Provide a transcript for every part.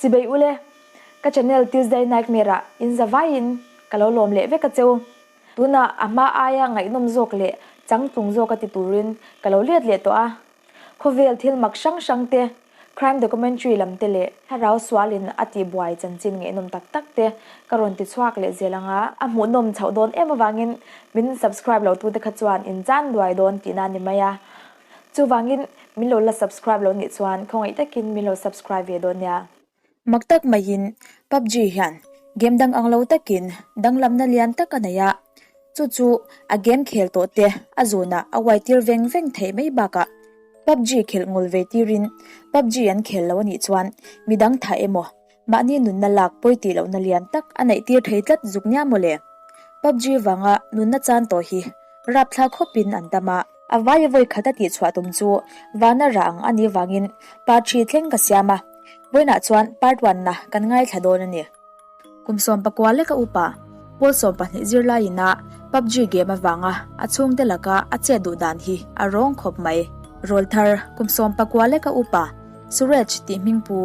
Chibei ule, ka channel Tuesday Nightmare ah in za vaiin ka lo lawm leh vek a cheu. Tunah a hma aia ngaihnawm zawk leh changtlung zawk a ti turin ka lo let leh tawh a. Khawvel thil mak hrang hrang te, crime documentary lam te leh thlarau sualin a tihbuai chanchin ngaihnawm tak tak te ka rawn ti chhuak leh zel ang a. A hmuhnawm chhoh dawn em avangin min subscribe lo tute kha chuan in chan duai dawn tihna a ni mai a. Chuvangin min lo la subscribe lo nih chuan khawngaih takin min lo subscribe ve dawn nia. Mak tak maiin PUBG hian game dang ang lo takin danglamna lian tak a nei a, chu chu a game khel tawh te a zunah a uai tir veng veng theih mai bakah PUBG khelh ngawl ve tirin PUBG an khel lo a nih chuan midang thah emaw Mahni nunna lak pawi tih lohna lian tak a neih tir thei tlat zuk nia mawle. PUBG vanga nunna chan tawh hi rapthlak khawpin an tam a. A vaia vawi khat a tihchhuah tum chu vana rah ang a nih vangin part thi thleng ka siam a, vawiinah chuan part one na kan ngaithla dawn a ni. Kum 11 leka upa Pawl 12 zirlaiin a PUBG game avanga a chhungte laka a chet duh dan hi a rawng khawp mai. Rawlthar kum 19 leka upa Suraj tih hmingpu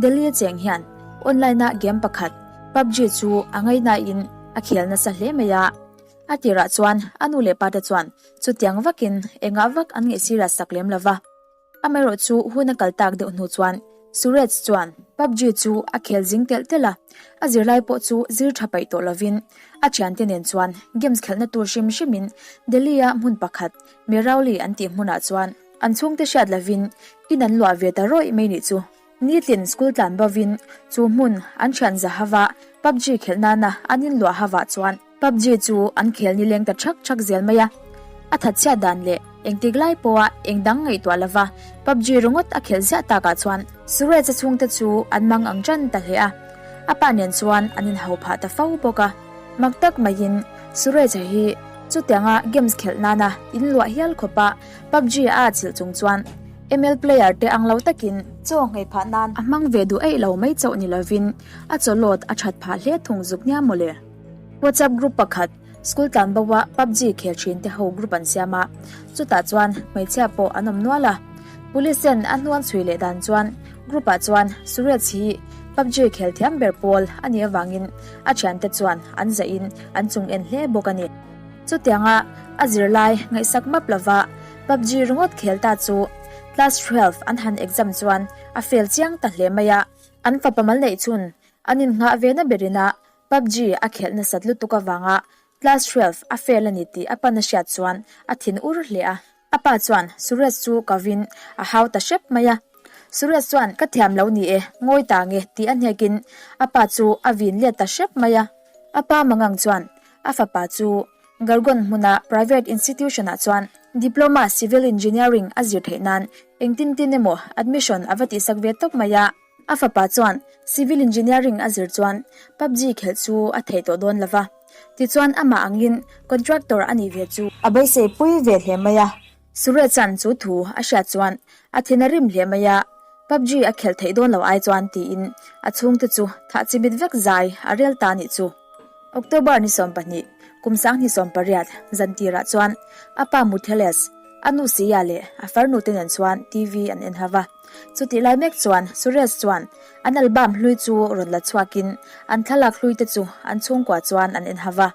Delhi a cheng hian online-a game pakhat PUBG chu a ngaihnain a khel nasa hle mai a. A tirah chuan a nu leh pate chuan chutiang vakin engah vak an ngaihsir a sak lem lo va. Amaherawhchu hun a kal tak deuh hnu chuan Suraj chuan PUBG chu a khel zing telh telh a, a zirlai pawh chu zir tha paih tawh lovin a thiante nen chuan games khelhna tur hrim hrimin Delhi-a hmun pakhat Mehrauli an tih hmunah chuan An chhungte hriat lovin in an luah ve ta rawih mai nih chu. Nitin school tlan bovin chu hmun an thian za hava PUBG khelh nana an in luah havah chuan PUBG chu an khel ni leng ta thak thak zel mai a. A that chhiat dan leh engtik lai pawha eng dang ngaihtuah lova PUBG ringawt a khelh ziah takah chuan Suresh-a chhungte chu an mang ang tan ta hle a. A pa nen chuan an inhau phah ta fo bawk a. Mak tak maiin Suresh-a hi chutianga games khelh nana in luah hial khawpa PUBG a atchilh chung chuan ML player te ang lo takin chaw nghei phah nan a hmang ve duh eih lo mai chauh ni lovin a chawlawt a that phah hle thung zuk nia mawle. WhatsApp group pakhat school tlan bo a PUBG khel thin te ho group an siam a, chutah chuan hmeichhia pawh an awm nual a. Police ten a hnuan chhui leh dan chuan group ah chuan Suresh hi PUBG khel thiam ber pawl a nih avangin a thiante chuan an zahin an chung en hle bawk a ni. Chutianga a zirlai ngaihsak map lova PUBG ringawt khel ta chu class 12 an han exam chuan a fail chiang ta hle mai a. An fapa mal neih chhun an innghah ve na berin a PUBG a khelh nasat lutuk avanga class 12 a fail a ni tih a pan a hriat chuan a thin ur hle a. A pa chuan Suresh chu kovin a hau ta hrep mai a. Suresh chuan ka thiam lo ni e, ngawi ta nge tih a hnekin a pa chu a vin let ta hrep mai a. A pa mangang chuan A fapa chu Gargon hmuna private institution-ah chuan Diploma Civil Engineering a zir theih nan engtin tin emaw admission a va tihsak ve tawp mai a. A fapa chuan Civil Engineering a zir chuan PUBG khelh chu a theih tawh dawn lova, tichuan amah angin contractor a nih ve chu a beisei pui ve hle mai a. Suresh-a'n chu thu a hriat chuan a thin a rim hle mai a, PUBG a khelh theih dawn lo ai chuan tiin a chhungte chu thah chimit vek zai a rel ta nih chu. October ni 12, kum 2018 zan tirah chuan a pa Mutheles, a nu Siya leh a farnu te nen chuan TV an en hava. Chutih lai mek chuan Suresh chuan an album hlui chu rawn la chhuakin an thlalak hlui te chu an chhungkua chuan an en hava.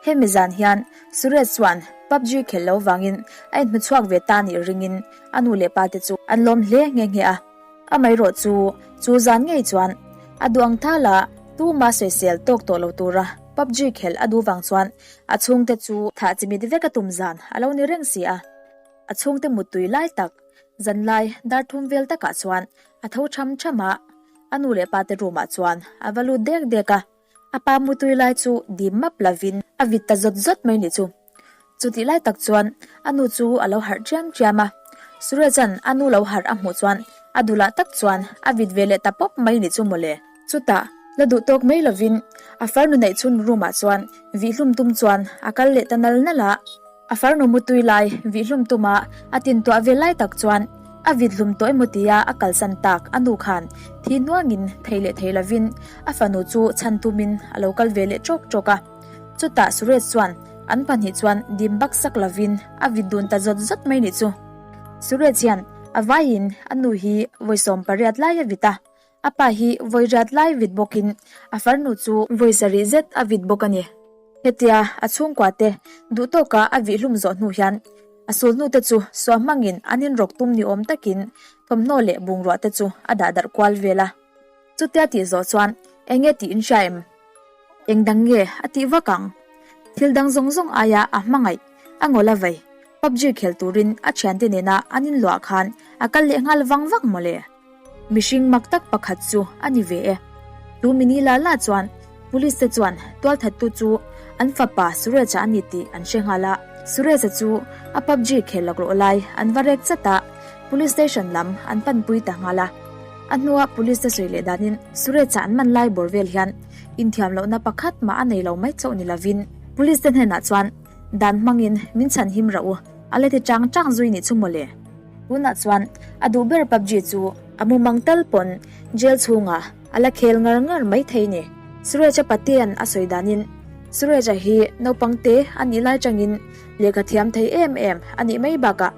Hemi zan hian Suresh chuan PUBG khelh lo vangin a inhmu chhuak ve ta nih ringin a nu leh pa te chu an lawm hle nghe nghe a. Amaherawh chu, chu zan ngei chuan a duh ang thala tuma sawisel tawk tawh lo tura PUBG khelh a duh vang chuan a chhungte chu thah chimit vek a tum zan a lo ni reng si a. A chhungte muttui lai tak zanlai dar thum vel takah chuan a tho tham tham a, a nu leh pa te room ah chuan a va lut dek dek a. A pa mutui lai chu dim map lovin a vit ta zawt zawt mai nih chu. Chutih lai tak chuan a nu chu a lo harh chiam chiam a. Suresh-a'n a nu lo harh a hmuh chuan a dulah tak chuan a vit ve leh ta pawp mai nih chu mawle. Chutah la duh tawk mai lovin a farnu neih chhun room ah chuan vihhlum tum chuan a kal leh ta nal nal a. A farnu mutui lai vihhlum tuma a tintuah ve lai tak chuan a vit hlum tawh emaw tia a kalsan tak a nu khan thi hnuangin thei leh thei lovin a fanu chu chhan tumin a lo kal ve leh ṭawk ṭawk a. Chutah Suresh chuan an pahnih chuan dim bak sak lovin a vit dun ta zawt zawt mai nih chu. Suresh hian a vaiin a nu hi vawi 18 lai a vit a. A pa hi vawi riat lai vit bawkin a farnu chu vawi sarih zet a vit bawk a ni. Hetia a chhungkua te duh tawka a vih hlum zawh hnu hian a sul hnu te chu suah hmangin an inrawk tum ni awm takin thawmhnaw leh bungrua te chu a dah darh kual vel a. Chutia tih zawh chuan eng nge tih in hria em? Eng dang nge a tih vak ang? Thil dang zawng zawng aia a hmangaih a ngawl a vei. PUBG khel turin a thiante nena an inluah khan a kal leh nghal vang vang mawle. Mihring mak tak pakhat chu a ni ve e. Tu mini la la chuan Police te chuan tualthattu chu an fapa Suresh-a a ni tih an hre nghal a. Suresh-a chu a PUBG khel laklawh lai an va rek chat a, Police Station lam an panpui ta nghal a. A hnua Police te sawi leh danin Suresh-a an man lai bawr vel hian inthiam lohna pakhat mah a nei lo mai chauh ni lovin Police te hnenah chuan dan hmangin min chhan him rah u, a la ti chang chang zui nih chu mawle. Tunah chuan a duh ber PUBG chu a mumang tal pawn jail chhungah a la khel ngar ngar mai thei ni. Suresh-a Patea'n a sawi danin Suresh-a hi naupang te a nih lai tangin lehkha thiam thei em em a nih mai bakah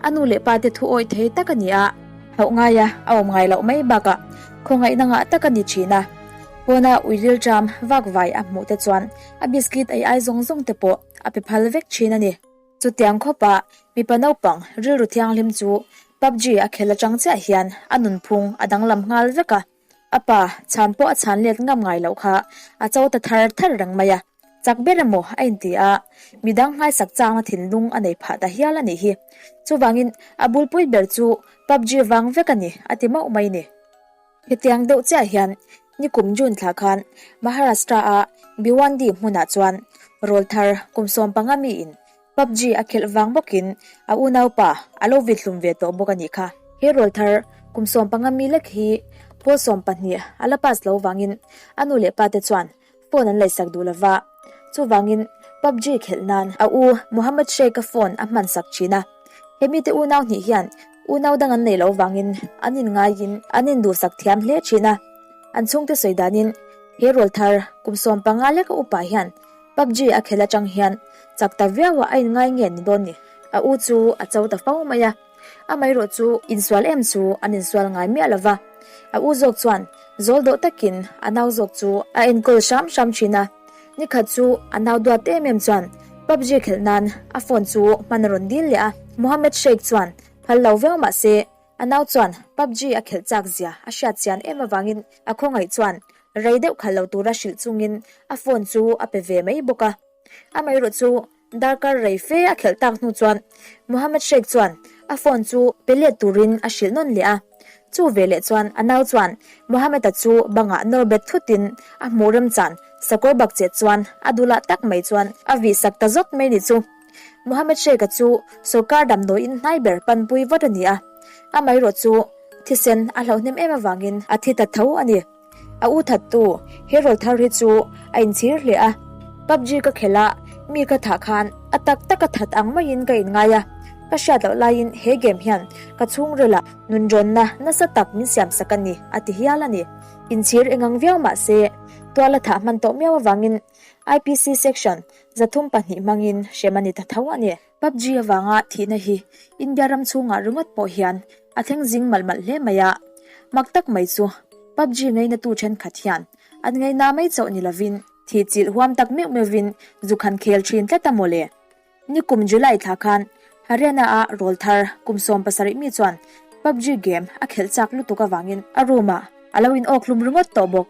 a nu leh pa te thu awih thei tak a ni a. Hauh ngaia a awm ngai loh mai bakah khawngaihna ngah tak a ni thin a. Pawna uiril ṭam vak vai a hmuh te chuan a biscuit ei ai zawng zawng te pawh a pe phal vek thin a ni. Chutiang khawpa mipa naupang rilru thianghlim chu PUBG a khel atang chiah hian a nunphung a danglam nghal vek a. A pa chhan pawh a chhan let ngam ngai loh kha a cho ta thar thar reng mai a. Chak ber emaw a inti a, midang nghaisak changna thinlung a nei phah ta hial a nih hi. Chuvangin a bulpui ber chu PUBG vang vek a ni a ti mauh mai ni. Hetiang deuh chiah hian nikum June thla khan Maharashtra-a Bhiwandi hmunah chuan rawlthar kum 15 miin PUBG a khelh vang bawkin a unaupa a lo vit hlum ve tawh bawk a nih kha. He rawlthar kum 15 mi lek hi pawl 12 a la pass lo vangin a nu leh pate chuan phone an leisak duh lova, chuvangin PUBG khelh nan a u Mohammed Sheikh-a phone a hmansak thin a. He mite unau hnih hian unau dang an nei lo vangin an inngaiin an induhsak thiam hle thin a. An chhungte sawi danin he rawlthar kum 15 leka upa hian PUBG a khelh atang hian chak ta viauah a inngai nge ni dawn ni. A u chu a cho ta fo mai a. Amaherawh chu insual em chu an insual ngai miah lo va. A u zawk chuan zawl dawh takin a nau zawk chu a enkawl hram hram thin a. Nikhat chu a nau duat em em chuan PUBG khelh nan a phone chu hman a rawn dil leh a. Mohammed Sheikh chuan phal lo viau mah se a nau chuan PUBG a khelh chak zia a hriat chian em avangin a khawngaih chuan rei deuh khalh lo tura hrilh chungin a phone chu a pe ve mai bawk a. Amaherawh chu Darkar rei fe a khelh tak hnu chuan Mohammed Sheikh chuan a phone chu pe let turin a hrilh nawn leh a. Chu veleh chuan a nau chuan Mohammed-a chu bangah nawr bet thutin a hmuh remchan sakawr bak chet chuan a dulah tak mai chuan a vih sak ta zawk mai ni chu. Mohammed Sheikh-a chu sawrkar damdawiin hnai ber panpui vat a ni a, amaherawh chu thisen a hlauhnem em avangin a thi ta tho a ni. A u thattu, he rawl thar hi chu a inchhir hle a, PUBG ka khelh a, mi ka thah khan a tak taka that ang maiin ka inngai a, ka hriat loh laiin he game hian ka chhungrilah nunrawnna nasa tak min siamsak a ni, a ti hial a ni. Inchhir engang viau mah se, tual a thah hman tawh miau avangin IPC section 32 hmangin hrem a ni ta tho a ni. PUBG avanga thihna hi India ram chhungah ringawt pawh hian a thleng zing malh malh hle mai a. Mak tak mai chu PUBG ngainatu thenkhat hian an ngaina mai chauh ni lovin thih chilh huam tak meuh meuhvin zuk han khel thin tlat a mawle. Nikum July thla khan Haryana-a rawl thar kum 17 mi chuan PUBG game a khelh chak lutuk avangin a room-ah a lo in awk hlum ringawt tawh bawk.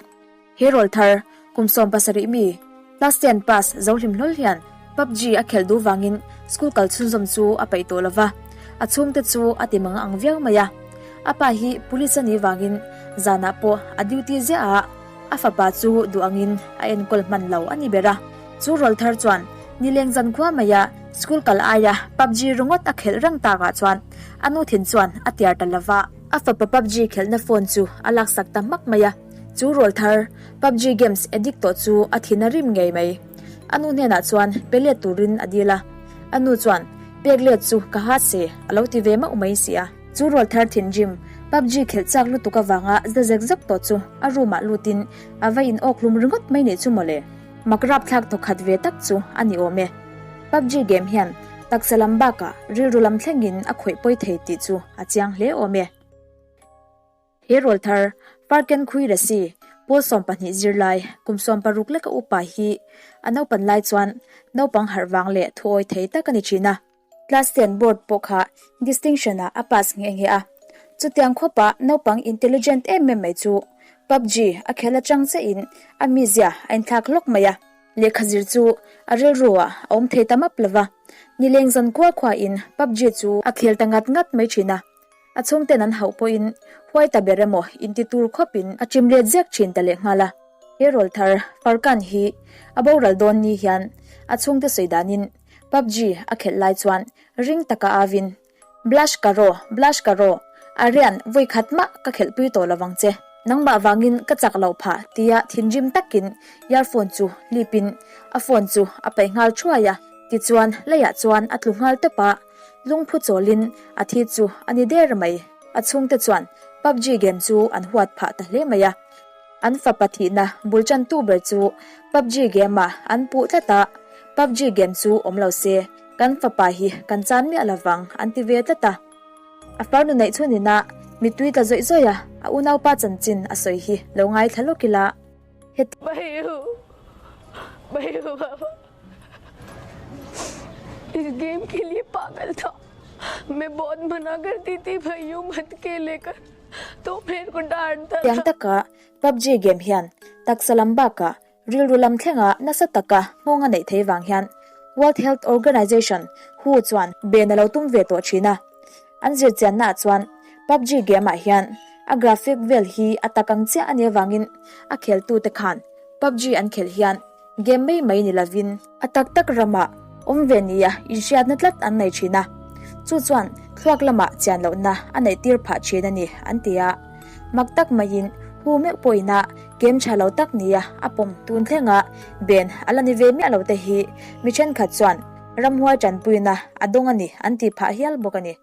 He rawl thar, kum 70 mi, class ten pass zo hlim hlawl hian PUBG a khelh duh vangin school kal chhunzawm chu a peih tawh lova, a chhungte chu a ti mang ang viau mai a. A pa hi police a nih vangin zanah pawh a duty ziah a, a fapa chu duh angin a enkawl hman lo a ni ber a. Chu rawl thar chuan nileng zan khua maia school kal aia PUBG ringawt a khelh reng takah chuan a nu thin chuan a tiar ta lova. A fapa PUBG khelhna phone chu a laksak ta hmak mai a. Chu rawl thar, PUBG games addict tawh chu a thin a rim ngei mai. A nu hnenah chuan pe let turin a dil a. A nu chuan, Pek let chu ka ha se, a lo ti ve mauh mai si a. Chu rawl thar thinrim, PUBG khelh chak lutuk avanga za zek zek tawh chu a room ah lutin a va in awk hlum ringawt mai nih chu mawle. Mak rapthlak thawkhat ve tak chu a ni awm e. PUBG game hian taksa lam bakah rilru lam thlengin a khawih pawi thei tih chu a chiang hle awm e. He rawl thar. Parken Khuirasi, pawl 12 zirlai, kum 16 leka upa hi a naupan lai chuan naupang harh vang leh thuawi thei tak a ni thin a. Class ten board pawh kha distinction ah a pass nghe nghe a. Chutiang khawpa naupang intelligent em em mai chu PUBG a khel atang chiahin a mizia a inthlak hlawk mai a. Lehkha zir chu a rilru ah a awm thei ta map lova. Nileng zan khua khua in PUBG chu a khel ta ngat ngat mai thin a. A chhungten an hauh pawhin huai ta ber emaw inti tur khawpin a chim let ziak thin ta lehnghal a. He rawl thar Farkan hi a boral dawn ni hian a chhungte sawi danin PUBG a khelh lai chuan ring taka avin, Blush ka raw, blush ka raw, Aryan vawi khat mah ka khelhpui tawh lo vang che. Nangmah vangin ka chak loh phah tia thinrim takin earphone chu hlipin a phone chu a paih nghal thuai a. Tichuan leiah chuan a tlu nghal tawp a, lungphu chawlin a thi chu a ni der mai. A chhungte chuan PUBG game chu an huat phah ta hle mai a. An fapa thihna bul tantu ber chu PUBG game ah an puh tlat a, PUBG game chu awm lo se kan fapa hi kan chan miah lovang an ti ve tlat a. A farnu neih chhun inah mittui tla zawih zawih a, a unaupa chanchin a sawi hi lo ngaithla lawk ila. Heti. इस game के लिए पागल था मैं बहुत मना करती थी भाइयों मत खेले कर तो मेरे को डांटता Tiang taka PUBG game hian taksa lam bakah rilru lam thlenga nasa taka nghawng a neih thei vang hian World Health Organization, who, chuan ben a lo tum ve tawh thin a. An zirchianna ah chuan PUBG game ah hian a graphic vel hi a tak ang chiah a nih avangin a kheltute khan PUBG an khelh hian Game mai mai ni lovin a tak tak ramah awm ve nia inhriatna tlat an nei thin a, chu chuan thluak lamah chian lohna a neih tir phah thin a ni an ti a. Mak tak maiin hu meuh pawhin a game tha lo tak nia a pawm tun thlenga ben a la ni ve miah lo te hi mi thenkhat chuan ramhuai tanpuina a dawng a ni an tih phah hial bawk a ni.